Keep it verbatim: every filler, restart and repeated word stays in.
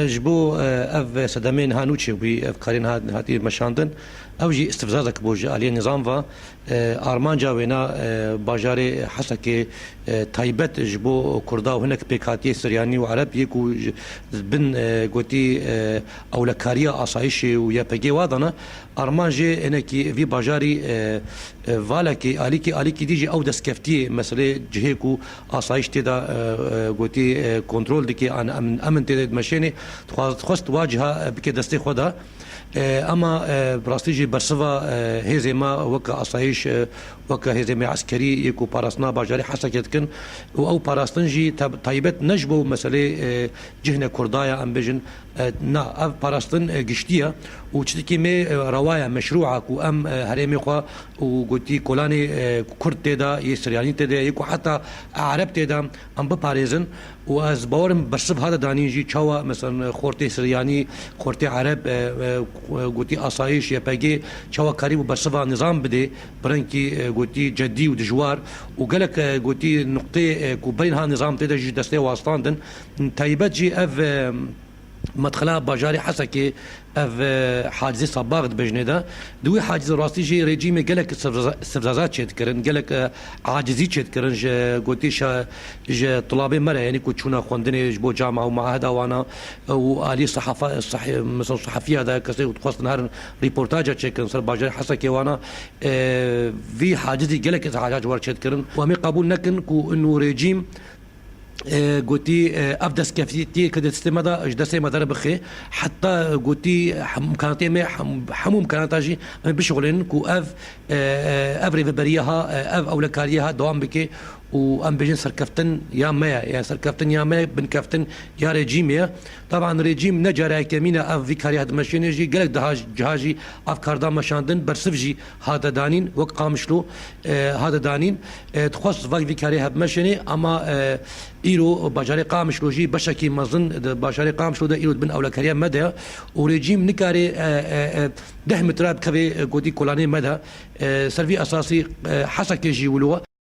Ji bo, e, ev sedemên ha nû çêbûyî, ev karên ha-, hatî meşandin, ew jî istifzazek bû ji aliyê nîzam ve. E, armanca wêna, e, bajarê Hesekê, e, taybet ji bo Kurda û hinek pêkhatiyê Siryanî û Ereb yê ku ji bin, e, gotî, e, ewlekariya asayişê û Y P G wa dana, armanc jê hinekî vî bajarî, e, e, valekî, alîkî, alîkî dî jî ew destkeftiyê meselê cihê ku asayiş tê de, e, e, gotî, e, kontrol dike, an emin, emin tê de dimeşênê, dixwaz-, dixwest wa ciha, e, bike destê xwe de. E, ema, e, bi rastî jî bersiva, e, hêzê me weke asayiş, e, weke hêzê me eskerî yê ku parastina bajarê Hesekê dikin û ew parastin jî tab-, taybet ne ji bo meselê, e, cihne Kurda ya, em bêjin, e, na, ev parastin, e, giştî ye û çitikî me, e, rewa ye, meşrû e ku em, e, herêmê xwe û gotî kolanê, e, Kurd tê de, yê Siryanî tê de, yê ku heta Ereb tê de, em biparêzin û ez bawerim bersiv hate danîn jî çawa, mesela, xortê Siryanî, xortê Ereb, e, e, gotî asayiş, Y P G, çawa karîbû bersiva nizam bidê, bi rengkî, e, gotî cedî û dijwar û gelek, e, gotî nuqtê, e, ku berîn ha nizam tê de jî destê wastandin. Taybet jî ev, e, medxela bajarê Hesekê, ev, e, hacizê Sabax dibêjinê de. Di wî hacizê rastî jî rejîmê gelek sivriza-, sivriza çêdikirin, gelek, e, acizî çêdikirin ji gotî şa-, ji tulabê me re, yanî ku çûna xwendinê ji bo cama û maeheda wana, e, û alî sehafa-, sehî-, mesela sehafiya de kesê ku dixwestin herin rîportaja çêkin ser bajarê Hesekê wana, e, vî hacizî gelek izacac wer çêdikirin. Û em ê qebûl nekin ku inu rejîm e, gotî, e, ev destkeftiyê ku di destê me de, ji destê me derbixe, heta, e, gotî hem-, imkanatê me, hem-, hemû imkanata jî em bişixulênin ku ev, e, e, ev rêveberiya ha, e, ev ewlekariyê ha dewam bike û em bêjin serkeftin ya me ye, ya serkeftin ya me ye, binkeftin ya rejîmê ye. Taban rejîm ne cara yekemîn e ev vî karî hedimeşêne jî, gelek daha, ciha jî ev kar da meşandin, bersiv jî hate danîn, wek Qamişlo, e, hate danîn. E, dixwest vak vî karê hevmeşênê, ama, e, îro bajarê Qamişlo jî beşekî mezin di bajarê Qamişlo de îro di bin ewlekariya me de ye û rejîm nikare, e, e, e, deh metre bikeve, e, gotî kolanê me de. E, ser vî esasî, e, Hesekê jî wilo,